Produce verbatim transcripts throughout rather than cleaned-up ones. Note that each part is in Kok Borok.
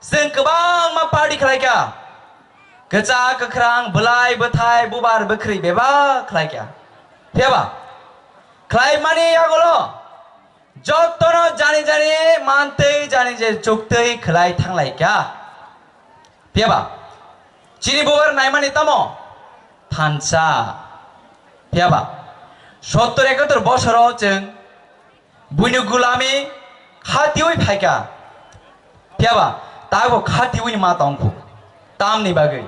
Chwng kwbangma party khlaikha, kwchak kwkhrang, bwlai bwthai, bubar bwkhwrwi bebak khlaikha. Phiyaba khlaimani yagulo jotono jani jani mantwi, jani jani chuktwi khlai thanglaikha. Phiyaba chini bubar naimani tamo thansa. Phiyaba sottor ekottor bosoro chwng buini gulami khatiwi phaikha. Phiyaba tabo khatiwi ma tongkhu. Tamni bagwi?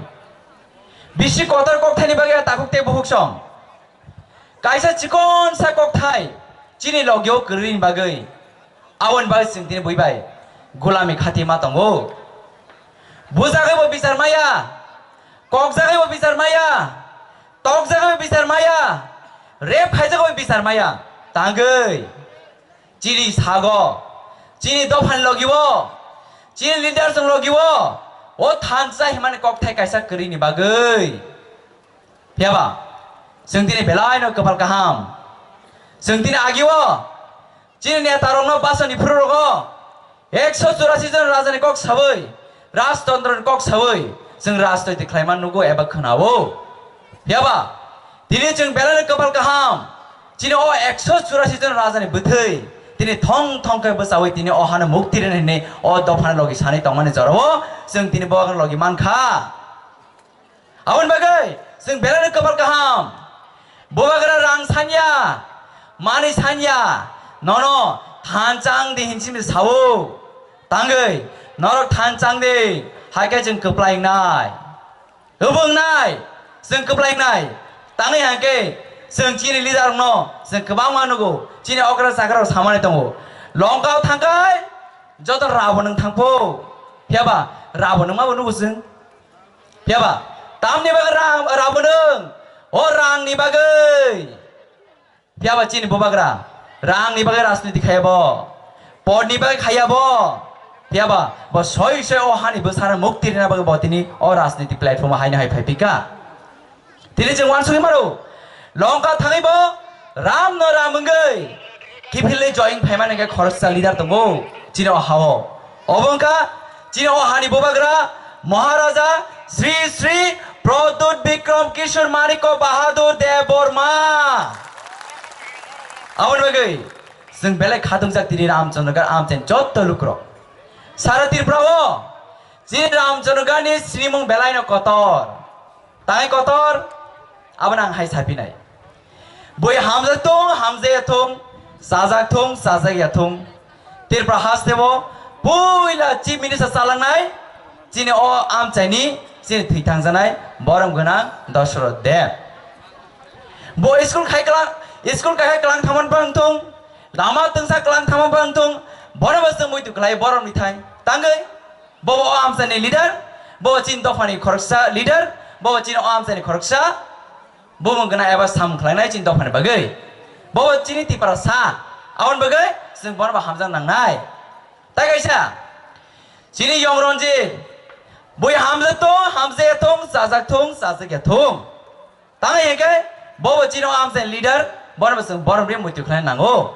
Bisi kotor kokthaini bagwi a takhuk tei bukhuk song. Kaisa chikonsa kokthai chini logio kwrwini bagwi. Aboni bagwi chwng tini bui bai gulami khati ma tongo. Bujagwi bo bichar maya, kokjagwi bo bichar maya, tokjagwi bo bichar maya, rep khaijagwi bo bichar maya. Tangwi chini sago, chini dophani logibo, chini leader chwng logibo o thansa himani kokthai kaisa kwrwini bagwi. Phiyaba chwng tini belaino kwpal kaham. Chwng tini agio chini netarokno basoni phuru rogo ekso churasi jon rajani kok sawi, rajtantro ni kok sawi chwng rajnoitik khlaima nugo eba khwnao. Phiyaba tini chwng belaino kwpal kaham. Chini o ekso churasi jon rajani bwthwi tini thong thong khe bwchawi tini o hano mukti rwna hinwi o dophani logi sanwi tongmani jorao chwng tini bo logi mankha. Aboni bagwi chwng belaino kwpal kaham. Bubagra rang sanya, manwi sanya, nono thanchang di hinwi sao. Tangwi norok thanchang di, hai khe chwng kwplai wngnai. Hubung nai, chwng kwplai wngnai. Tangwi hai khe chwng chini leader rokno chwng kwbangma nugo, chini okra chakra rok samani tongo. Longkao thangkhai joto rabo nwng thangpho. Phiyaba rabo nwngma bo nugo chwng. Phiyaba tamni bagwi rang rabo nwng? O rangni bagwi. Phiyaba chini bubagra rangni bagwi rajniti khaya bo, podni bagwi khaya bo. Phiyaba bo soi soi o hani bwsano mukti rina bagwi bo tini o rajniti platform o haino hai phai phika. Tini chwng uansugwi mano, Longka thangwi bo ram no ram wngwi kiphilwi join phaimani hwnkhe khoroksa leader tongo chini o hao. Obo wngkha chini o hani bubagra Maharaja Sri Sri Pradyut Bikram Kishore Manikya Bahadur Debbarma. Aboni bagwi chwng belai khatungjak tini Ramchandra Gar amchaini jotto lukurok. Sara Tripura o chini Ramchandra Gar ni sinimung belaino kotor. Tangwi kotor, abono ang hai sapinai. Bui hamjak thung, hamjakya thung, chajak thung, chajakya thung. Tripura haste bo puila Chief Minister chalangnai, chini o amchaini, chini thwi thangjanai, borom gwnang Dashrath Deb. Bo school khai klang, school khai klang thaman bang thung, lama tungsa klang thaman bang thung, bono bo chwng muitu khlai borom ni thai. Tangwi, bo o amchaini leader, bo chini dophani khoroksa leader, bo chini o amchaini khoroksa. Bumung gwnang eba samung khlainai chini dophani bagwi. Bo chini Tiprasa. Aboni bagwi chwng bono bo hamjak nangnai. Tai kaisa, chini Yong Ranjit, bui hamjak thung, hamjakya thung, chajak thung, chajakya thung. Tangwi hwnkhe bo bo chini o amchaini leader, bono bo chwng borom ri muitu khlai nango.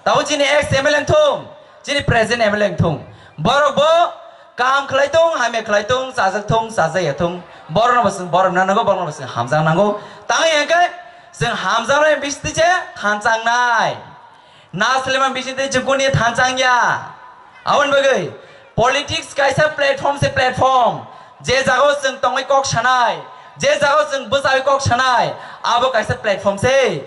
Tabo chini ex M L A wngthung, chini present M L A wngthung. Borok bo kaham khlai thung, hamya khlai thung, chajak thung, chajakya thung. Borokno bo chwng borom na nango, borokno bo chwng hamjak nango. Tangwi hwnkhe chwng hamjaknai bisingtwi se thanchang nai. Na slemani bisingtwi chwng kuni thanchang ya. Aboni bagwi politics kaisa platform se platform. Je jagao chwng tongwi kok sanai, je jagao chwng bwchawi kok sanai, abo kaisa platform se.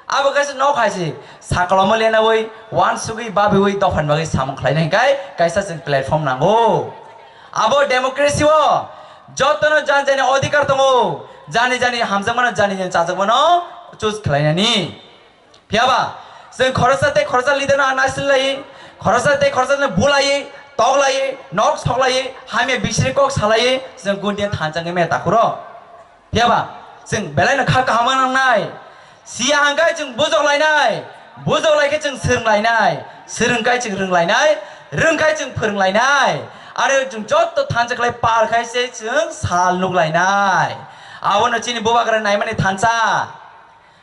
Abo kaisa nok hai se, sakalomo lenawi, uansugwi, babiwi, dophani bagwi samung khlainai hwnkhe kaisa chwng platform nango. Abo democracy o jotono jani jani odhikar tongo, jani jani hamjakmano, jani jani chajakmano choose khlainani. Phiyaba chwng khoroksa tei khoroksa leader no naisle lai, khoroksa tei khoroksa no bulai, toklai, nok soklai, hamya bisini kok salai, chwng gundia thanchangwi maya takhuro. Phiyaba chwng belai no kha kaham nangnai. Siya hwnkhe chwng bujok lainai, bujok lai khe chwng swrwng lainai, swrwng khai chwng rwng lainai, rwng khai chwng phwrwng lainai. Aro chwng jotto thansa khlai par khai se chwng sal nuk lainai. Abono chini bubagra naimani thansa.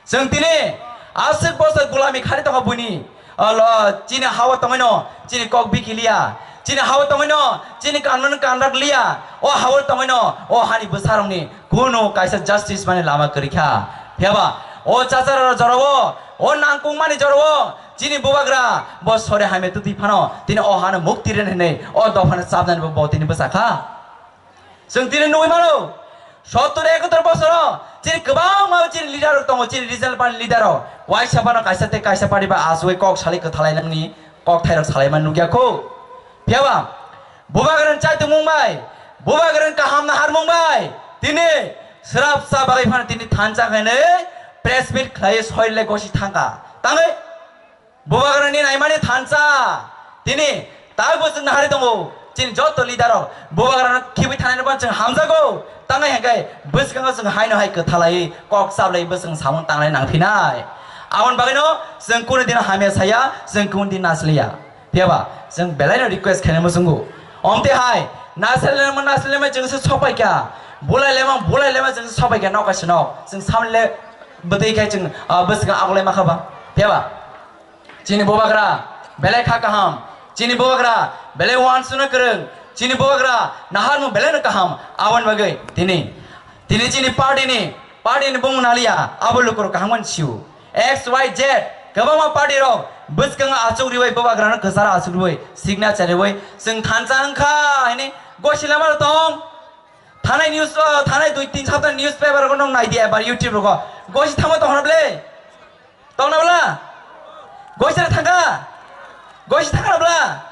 Chwng tini aswk bosor gulami khari tongkha buini, o lo, chini hao tongwino chini kok bikiliya. Chini hao tongwino, chini kanun kanrak liya, o hao tongwino, o hani bwsarokni kuno kaisa justice mani lama kwrwi kha. Phiyaba, o chachara jorao, o nangkukmani jorao, chini bubagra, bo sore hamya twtwi phano, tini o hano mukti rwna hinwi, o dophano chapnani bo, bo tini bwsa kha. Chwng tini nugwi mano, sottor ekottor bosoro chini kwbangma chini leader rok tongo, chini regional party leader rok. Waisa phano kaisa tei kaisa party bai achugwi kok salai kwthalai nangni kokthairok salaima nukya kho. Phiyaba, bubagrani chaitumung bai, bubagrani kaham naharmung bai, tini srapsa bagwi phano tini thansa khainwi press meet khlaiwi soilai gosi thangkha. Tangwi Bubagrani naimani thansa, tini tabukbo chwng nahari tongo, chini joto leader rok bubagrano khibwi thangnai no chwng hamjago, tangwi hwnkhe bwskango chwng haino hai kwthalai kok chaplai bwswng samung tanglai nangphinai. Aboni bagwino chwng kunu dino hamya saya, chwng kunu din nasliya. Phiyaba chwng belaino request khainai muchungo. Omte hai, naslema naslema chwngse sopaikha, bulailema bulailema chwngse sopaikha, nokaisano chwng samle bwtwi khai chwng, ah, bwswkang agulai makhaba. Phiyaba. Chini bubagra belai kha kaham, chini bubagra belai uansukna kwrwng, chini bubagra naharmung belaino kaham. Aboni bagwi tini, tini chini party ni, party ni bumung naliya, abo lukurok kaham mani sio. X Y Z kwbangma party rok bwskango achuk riwi bubagrano kwcharo achuk riwi signature riwi chwng thansa wngkha hini gosi lama tong. Thanai news, o, thanai dui tin sapta newspaper rok nong nai di ebar YouTube rogo. Gosi thangma tong hwnna ble? Tong na bla? Gosi thangka? Gosi thangka bla?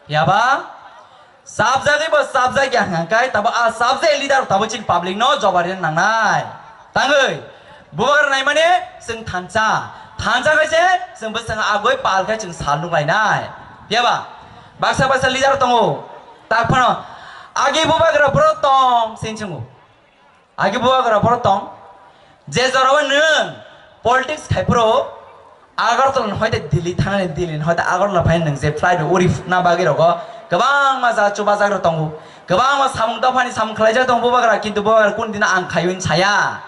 Yaba? Sabjagwi bo sabjak ya hwnka kai, tabo a sabjak leader tabo chini public no jobar rina nangnai. Tangwi. Bubagra naimani chwng thansa. Thansa kaise chwng bwswng agwi pal khai chwng sal nuk lainai. Phiyaba? Baksa baksa leader tongo. Tak phano agi bubagra bro tong sing chwngo. Agi bubagra bro tong. Je jorao nwng politics khai phro Agartala ni hoite Delhi thangnani, Delhi ni hoite Agartala phai nwng je flight uri na bagwi rogo kwbangma ja chubajagra tongo. Kwbangma samung dophani samung khlaijak tongo bubagra, kintu bubagra kun dina ang khaiwi saya.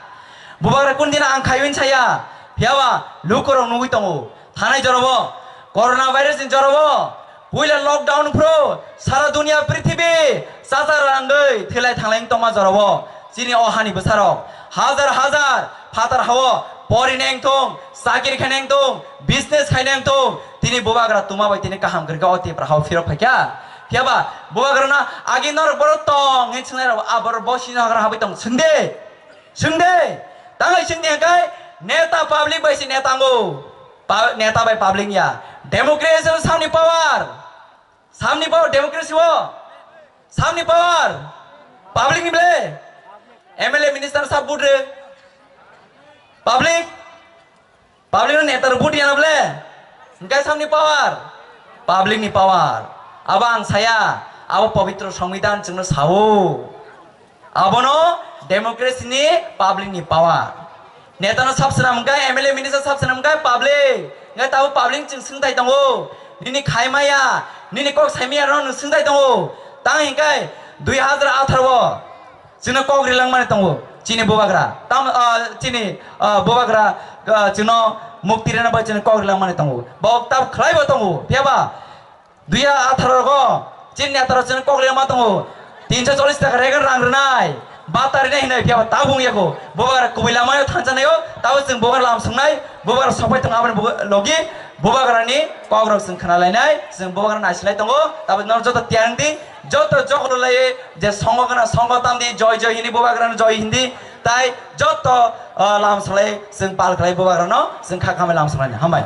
Bubagra kun dina ang khaiwi saya. Phiyaba lukurok nugwi tongo. Thanai jorabo, corona virus ni jorabo, puila lockdown phro, sara dunia prithibi, chachar rangwi thwilai thanglai tongma jorabo, chini o hani bwsarok, hajar hajar, phatar hao, pori neng thung, chakiri khai neng thung, business khai neng thung, tini bubagra tuma bai tini kaham kwrwkha o Tipra hao phirok phaikha. Phiyaba, bubagrano agi norok borok tong, hwnwi swngnairok, a borok bo sini hagra habwi tong, swngde. Swngde, tangwi swngdi hwnkhe neta public bai se neta wngo. Pa-, neta bai public ya. Democracy o samni power. Samni power democracy o. Samni power. Public ni ble. M L A minister sab vote re. Public. Public no neta rok vote yana ble? Hingke samni power? Public ni power. Abo ang saya, abo pobitro songbidan chwngno sao. Abono democracy ni public ni power. Neta no sab swnam hingke M L A minister sab swnam hingke public. Hingke tabo public chwng swngtai tongo. Nini khai maya, nini kok sai maya no nwng swngtai tongo. Tang hingke dui hazar atharo o. Chwngno kok rilangmani tongo chini bubagra. Tam, ah, chini, ah, bubagra, ah, chwngno mukti rwna bai chwngno kok rilangmani tongo. Bo tab khlaibo tongo. Phiyaba dui hazar atharo rogo chini netarok chwngno kok rilangma tongo. Tinso chollish taka rega rang rwnai. Bata rwnai hinwi phiyaba tabung yako. Bubagra kubui lamayo thansa nayo. Tabo chwng bubagra lam swngnai. Bubagra sokpai tongo aboni buga-, logi. Bubagrani kokrok chwng khna lainai. Chwng bubagra naisilai tongo. Tabo norok joto tiyar wngdi. Joto jokolo lai je songo gana songo tamdi, joy joy hindi bubagrano joy hindi, tai joto, ah, lam salai chwng pal khlai bubagrano chwng kha khamai lam salai hambai.